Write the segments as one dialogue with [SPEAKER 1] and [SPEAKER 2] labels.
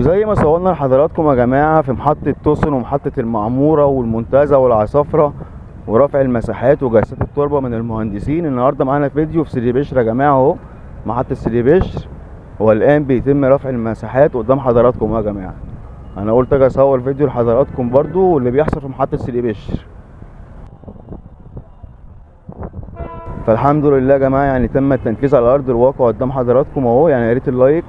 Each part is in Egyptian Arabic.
[SPEAKER 1] وزي ما صورنا لحضراتكم يا جماعة في محطة توسن ومحطة المعمورة والمنتزه والعصافرة ورفع المساحات وجلسات التربة من المهندسين، النهاردة معانا فيديو في سيدي بشر يا جماعة اهو، محطة سيدي بشر، والآن بيتم رفع المساحات قدام حضراتكم يا جماعة. أنا قلت أجي أصور فيديو لحضراتكم برضو واللي بيحصل في محطة سيدي بشر. فالحمد لله يا جماعة تم التنفيذ على أرض الواقع قدام حضراتكم اهو. يا ريت اللايك،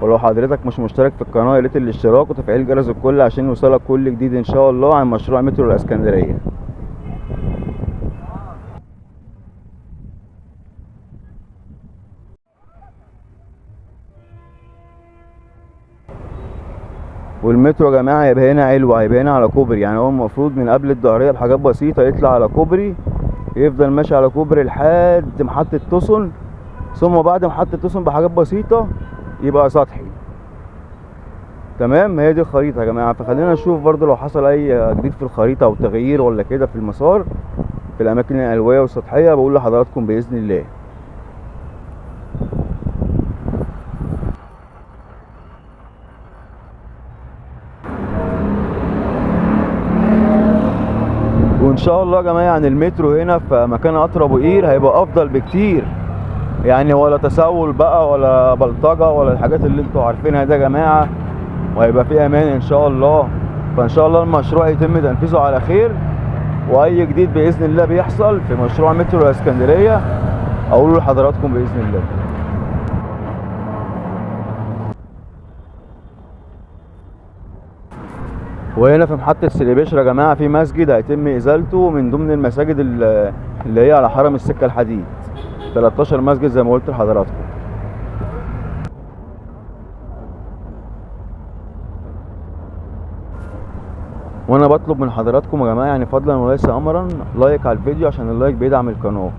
[SPEAKER 1] ولو حضرتك مش مشترك في القناة يا ريت الاشتراك وتفعيل جرس الكل عشان يوصلك كل جديد إن شاء الله عن مشروع مترو الإسكندرية. والمترو يا جماعة هيبقى هنا علوة، هيبقى هنا على كوبري، هو المفروض من قبل الظهرية بحاجات بسيطة يطلع على كوبري، يفضل ماشي على كوبري لحد محطة توسن، ثم بعد محطة توسن بحاجات بسيطة يبقى سطحي. تمام، هي دي الخريطة يا جماعة. فخلينا نشوف برضو لو حصل أي جديد في الخريطة أو تغيير ولا كده في المسار في الأماكن العلوية والسطحية بقول لحضراتكم بإذن الله. وإن شاء الله يا جماعة المترو هنا في مكان قطر أبو قير هيبقى أفضل بكتير، ولا تسول بقى ولا بلطجة ولا الحاجات اللي انتوا عارفينها ده يا جماعة، وهيبقى في أمان إن شاء الله. فإن شاء الله المشروع يتم تنفيذه على خير، وأي جديد بإذن الله بيحصل في مشروع مترو الإسكندرية أقوله لحضراتكم بإذن الله. وهنا في محطة سيدي بشر يا جماعة في مسجد هيتم إزالته من ضمن المساجد اللي هي على حرم السكة الحديد، 13 مسجد زي ما قلت لحضراتكم. وانا بطلب من حضراتكم يا جماعة فضلا وليس امرا لايك على الفيديو عشان اللايك بيدعم القناة،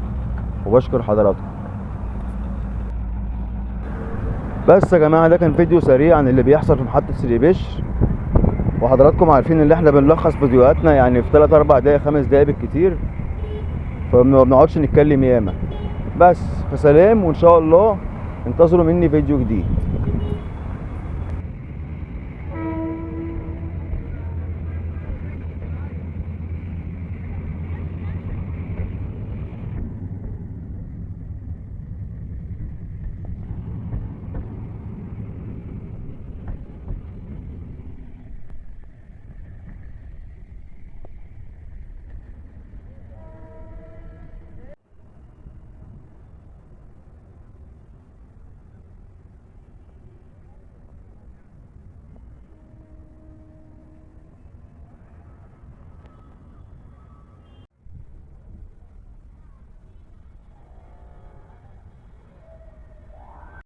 [SPEAKER 1] وبشكر حضراتكم. بس يا جماعة ده كان فيديو سريع عن اللي بيحصل في محطة سيدي بشر، وحضراتكم عارفين ان احنا بنلخص فيديوهاتنا في 3 4 دقايق 5 دقايق بالكتير، فما بنقعدش نتكلم ياما. بس فسلام، وان شاء الله انتظروا مني فيديو جديد.